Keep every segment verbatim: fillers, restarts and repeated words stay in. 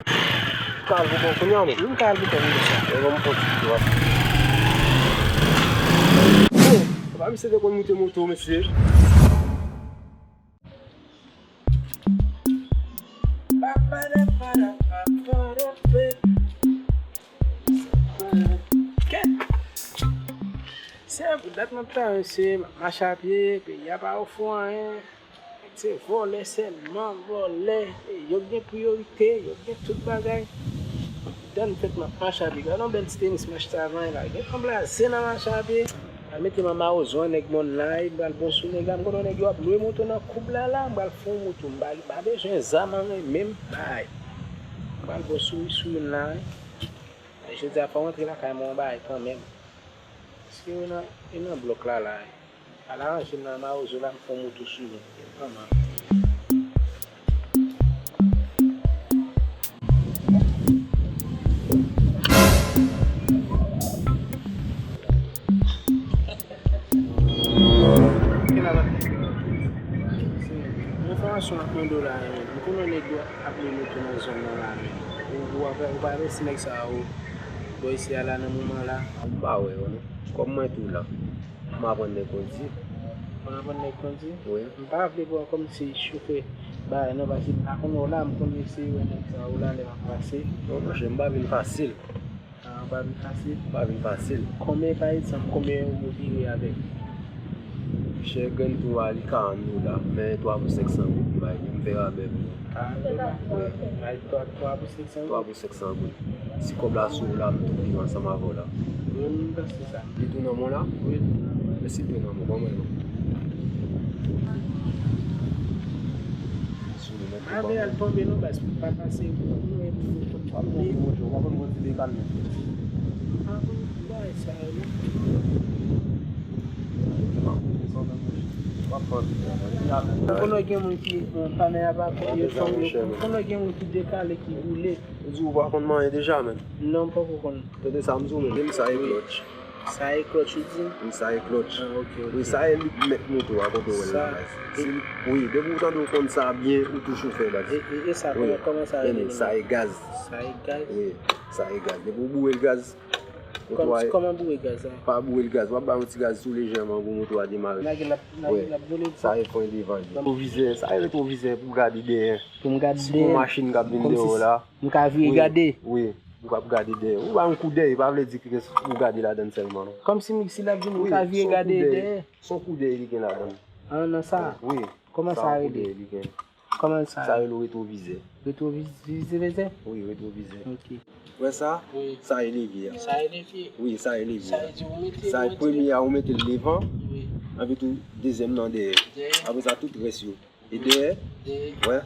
Ka al pou kò w kounye a, non? M ka al pou kò m deja. E bon, m konn ti tou a. Oh, epa misye te konn moute moto, mesye. Kèt! Se pou dat m ap travay, mesye, m ap mache a pye, peyi a pa ofri w anyen. Se vòlè sèlman, vòlè. Yo gen priyorite, yo gen tout bagay. Dan fèt m ap mache a pye. Gade yon bèl ti tenis m achte avan la. Gen yon blaze nan mache a pye. Al mete m an mawozo, nèg mòn la, e pral bon sou nèg la. M konnen nèg yo ap lwe moto nan koub la la. M pral fè yon moto. M pa, pa bezwen zam anyen menm. Bay. M pral bon sou, sou youn la. Jodi a fò m rantre lakay mwen yon bagay kanmenm. Paske yo nan, yo nan blòk la la. Al aranje m nan mawozo la, m fè yon moto sou li. Kèt manman. Enfòmasyon ap mande w la, men m konnen nèg yo ap lwe moto nan zòn nan la, men ou, ou pa, ou pa mèsi nèg sa yo bò isi a la nan moman la. M pa wè yo non. Kòm mwen tou la. M aprann nèg kondi. Ou aprann nèg kondi? Wi. M pa vle pran kòmsi chofè bagay non, paske m pa konn wè w la, m konn eseye wè nèg sa yo la lè m ap pase. Non, monchè, m pa vin fasil. Ah, w pa vin fasil? M pa vin fasil. Konbyen, pa egzanp, konbyen ou vire avèk? Chè grenn tou a, li karant dola, men twa pou senk san goud m bay li, m fè rabè pou ou. Karant dola? Wi. Bay twa, twa pou senk san goud? Twa pou senk san goud. Si kòb la sou ou la, m tou viv ansanm avè w la. Wi, m panse sa. Li tou nan men w la? Wi, li tou nan men m. Men si l tou nan men w, ban mwen non. Sou li, men tou ban mwen. Avè al tonbe non, baz, pa pase pou nou, e pou nou konn. W ap tonbe, monchè, w pa konn bò ti dekalme. Ah, bon, bagay sa yo non. Ou konnen gen moun ki, bon, kanè a pa fò, yo tonbe. Ou konnen gen moun ki dekale, ki boule. Ou di ou pa konn manyen deja, menm? Non, m poko konn. Tande sa m di w, menm. Menm sa e klòtch. Sa e klòtch, ou di? Wi, sa e klòtch. Ah, ok, ok. Wi, sa e lik mèt moto a, kote w wè l la, baz. Wi, depi w tande w konn sa byen, ou tou chofè, baz. E, e, e sa, kòman, kòman sa rele? Sa e gaz. Sa e gaz? Wi, sa e gaz. Depi w boure l gaz, Kòman boure gaz la? Pa boure l gaz. W ap ba yon ti gaz tou lejèman pou moto a demare. Lage l ap, lage l ap vole. Sa e fren devan li. Retwovizè, sa e retwovizè pou gade dèyè. Pou m gade dèyè. Si gon machin k ap vin dèyè w la. M ka vire gade. Wi, ou ap gade dèyè. Ou ba yon koudèy, pa vle di ke ou gade ladann sèlman non. Kòmsi si l ap vini, m ka vire gade dèyè. Se yon koudèy li gen ladann. Ah, nan sa? Wi. Kòman sa rele? Kòman sa? Sa rele retwovizè. Retwovizè? Wi, retwovizè. Ok. Wè sa? Wi. Sa e levye a. Sa e levye? Wi, sa e levye a. Sa e di ou mete, sa e premye a, ou mete l devan. Wi. Anpi tou, dezyèm nan dèyè. Dèyè. Apre sa, tout rès yo. E dèyè? Dèyè. Wè.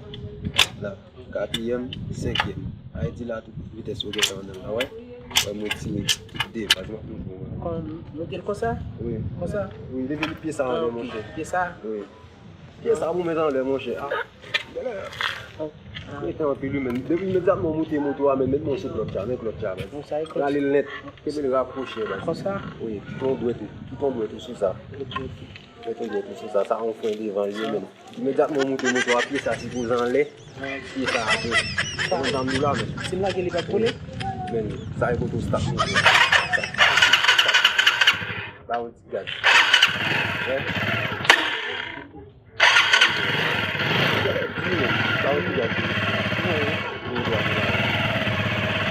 La. Ok. Katriyèm, senkyèm. Sa vle di la, tout vitès yo gentan anndan la, wè. Wè, mwen tire de, pa di m ap montre w. Kon, mete l konsa? Wi. Konsa? Wi, leve pye sa anlè, monchè. Ah, ok. Pye sa? Wi. Pye sa pou met anlè, monchè. Ah. Genlè. Rete anpil, wi, men. Depi imedyatman w moute moto a, men, met men sou klòtch la, men klòtch la, men. Rale l nèt. Kenbe l rapwoche, baz. Konsa? Wi, tout yon dwèt ou. Tout yon dwèt ou sou sa. Ok, ok. Met yon dwèt ou sou sa. Sa yon fren devan l ye, men. Imedyatman w moute moto a, pye sa sipoze anlè. Pye sa a tou. Sa. Konn sa m di w la, men. Si m lage li p ap vole? Men, sa e kote w start moto a. Start. Start. Ba yon ti gaz. Wè. Di non. Ba yon ti gaz. Di non, wi. Di non, wi.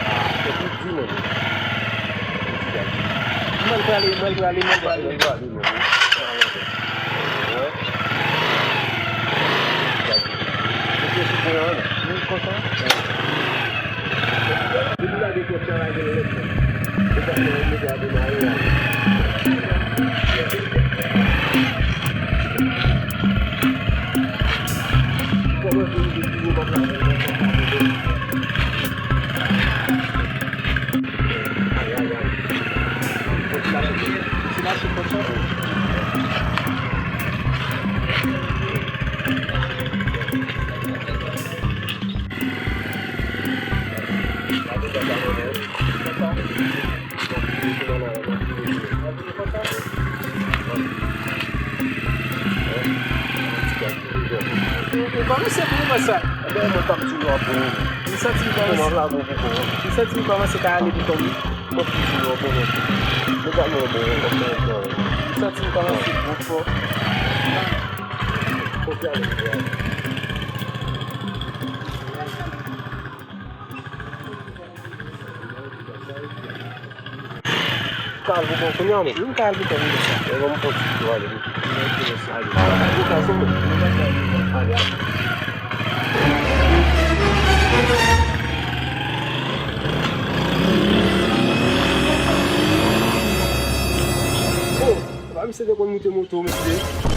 Ah, se pou di non. Yon ti gaz. Mwen prale, mwen prale, mwen prale. Mwen prale, mwen. Wè. Mete sou pwen an, non. Wi, konsa. Depi w lage klòtch la, lage l nèt, non. Se sa k fè moto a demare a. Kòman pou m di pou yo pa lage l nèt, non? Ay, ay, ay. Fò ti lache, ti lache konsa. Ou pa misye pou mwen sa. Ebyen, mwen t ap di w ap bon. Santi m kòmanse. Kòman la bon pou kò. M santi m kòmanse ka ale pi kòm. Kòm ki di yo bon. Nou pa nou bon, bon, bon, bon. M santi m kòmanse bon fò. Kòm ki ale, Kal pou kò kounye a, men. Wi, m kal pou kò m deja. E bon, m fon ti tou ale. Ou ka sou mwen. Ale, ale. Oh, pa misye te konn moute moto, mesye.